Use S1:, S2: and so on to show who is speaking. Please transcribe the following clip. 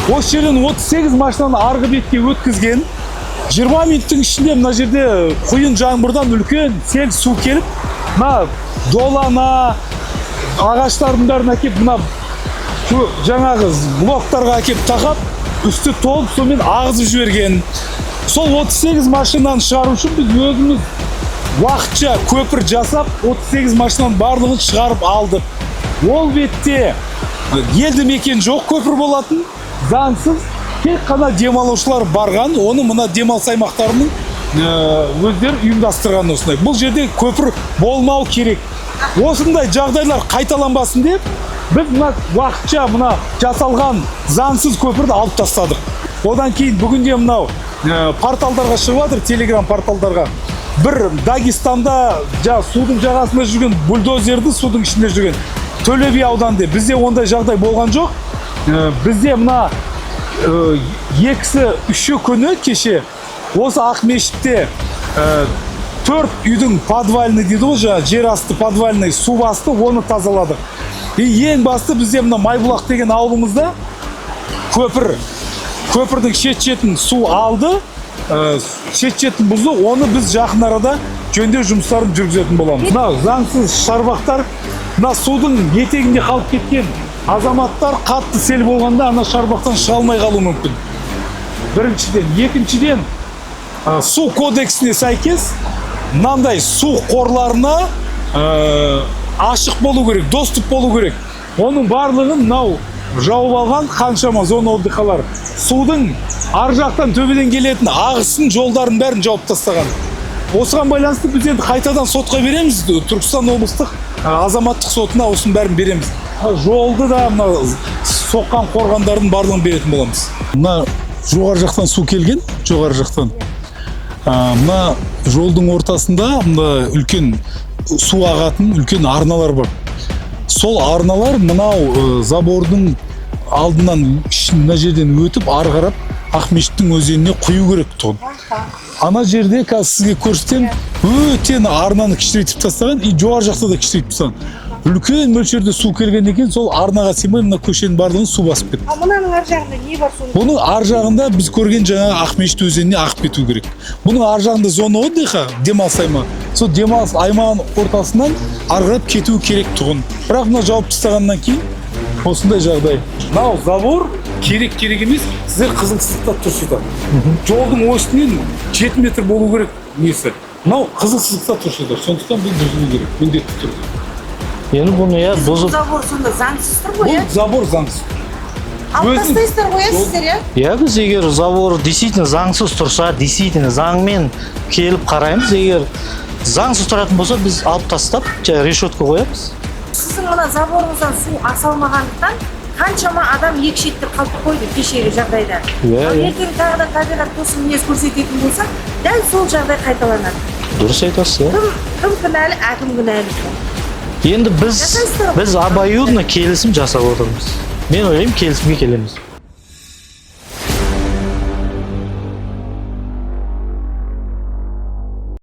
S1: Осы жерден 38 машинаны арғы бетке өткізген. 20 минуттың ішінде мына жерде құйын жаңбырдан үлкен сел су келіп, мына долана ағаштардың бәрін әкеп, мына жаңағы блоктарға әкеп тақап, үсті толып, сонымен ағызып жіберген. Сол 38 машинаны шығару үшін біз өзіміз уақытша көпір жасап, 38 машинаның барлығын шығарып алдық. Ол бетте елді мекен жоқ, көпір болатын, заңсыз тек қана демалушылар барған. Оны мына демалыс аймақтарының өздері ұйымдастырған осындай. Бұл жерде көпір болмау керек. Осындай жағдайлар қайталанбасын деп, біз мына уақытша мына жасалған заңсыз көпірді алып тастадық. Одан кейін бүгінде мынау порталдарға шығып жатыр, телеграм порталдарға, бір Дагестанда судың жағасында жүрген бульдозерді, судың ішінде жүрген, Төле би ауданы деп. Бізде ондай жағдай болған жоқ. Бізде мына екісі үші күні кеше осы Ақмешітте төрт үйдің подвальный дейді ғой, жаңағы жер асты подвальный су басты, оны тазаладық. И ең басты, бізде мына Майбұлақ деген ауылымызда көпірдің шет шетін су алды, шет шетін бұзды. Оны біз жақын арада жөндеу жұмыстарын жүргізетін боламыз. Мына заңсыз шарбақтар, мына судың етегінде қалып кеткен азаматтар қатты сел болғанда ана шарбақтан шыға алмай қалуы мүмкін, біріншіден. Екіншіден, су кодексіне сәйкес мынандай су қорларына ашық болу керек, доступ болу керек. Оның барлығын мынау жауып алған қаншама зона отдыхалар судың ар жақтан, төбеден келетін ағысын, жолдарын бәрін жауып тастаған. Осыған байланысты біз енді қайтадан сотқа береміз, Түркістан облыстық азаматтық сотына осының бәрін береміз. Жолды да, мына соққан қорғандардың барлығын беретін боламыз. Мына жоғары жақтан су келген, жоғары жақтан. Мына жолдың ортасында мына үлкен су ағатын үлкен арналар бар. Сол арналар мынау забордың алдынан мына жерден өтіп, ары қарап Ақмешіттің өзеніне құю керек тұғын. Ана жерде қазір сізге көрсетемін, өте арнаны кішірейтіп тастаған и жоғары жақта да кішірейтіп тастаған. Үлкен мөлшерде су келгеннен кейін сол арнаға сыймай, мына көшенің барлығын су басып кетті.
S2: А мынаның ар жағында не бар сонда?
S1: Бұның ар жағында біз көрген жаңағы Ақмешіт өзеніне ағып кету керек. Бұның ар жағында зона отдыха, демалыс аймағы. Сол демалыс аймағының ортасынан ары қарап кету керек тұғын. Бірақ мына жауып тастағаннан кейін осындай жағдай. Мынау забор керек, керек емес, сіздер қызыл сызықта тұрсыздар. Жолдың осынан 7 метр болу керек несі. Мынау қызыл сызықта тұрсыздар. Сондықтан бұл бұзылу керек міндетті түрде.
S3: Енді бұны, иә,
S2: Бұл
S3: бұзып
S2: забор сонда заңсыз тұр ғой,
S1: Бұл
S2: иә?
S1: забор заңсыз.
S2: Алып тастайсыздар ғой, иә, сіздер, иә?
S3: Иә, біз егер забор действительно заңсыз тұрса, действительно заңмен келіп қараймыз. Егер заңсыз тұратын болса, біз алып тастап, жаңағы решетка қоямыз.
S2: Сіздің мына заборыңыздан су аса алмағандықтан, қаншама адам екі шетте қалып қойды кешегі жағдайда.
S3: Иә,
S2: Ал
S3: иә.
S2: ертең тағы да табиғат тосын мінез көрсететін болса, дәл сол жағдай қайталанады.
S3: Дұрыс айтасыз, иә.
S2: Кім кінәлі? Әкім кінәлі.
S3: Енді біз
S2: Жасайсыздар ғой.
S3: біз обоюдно келісім жасап отырмыз. Мен ойлаймын, келісімге келеміз.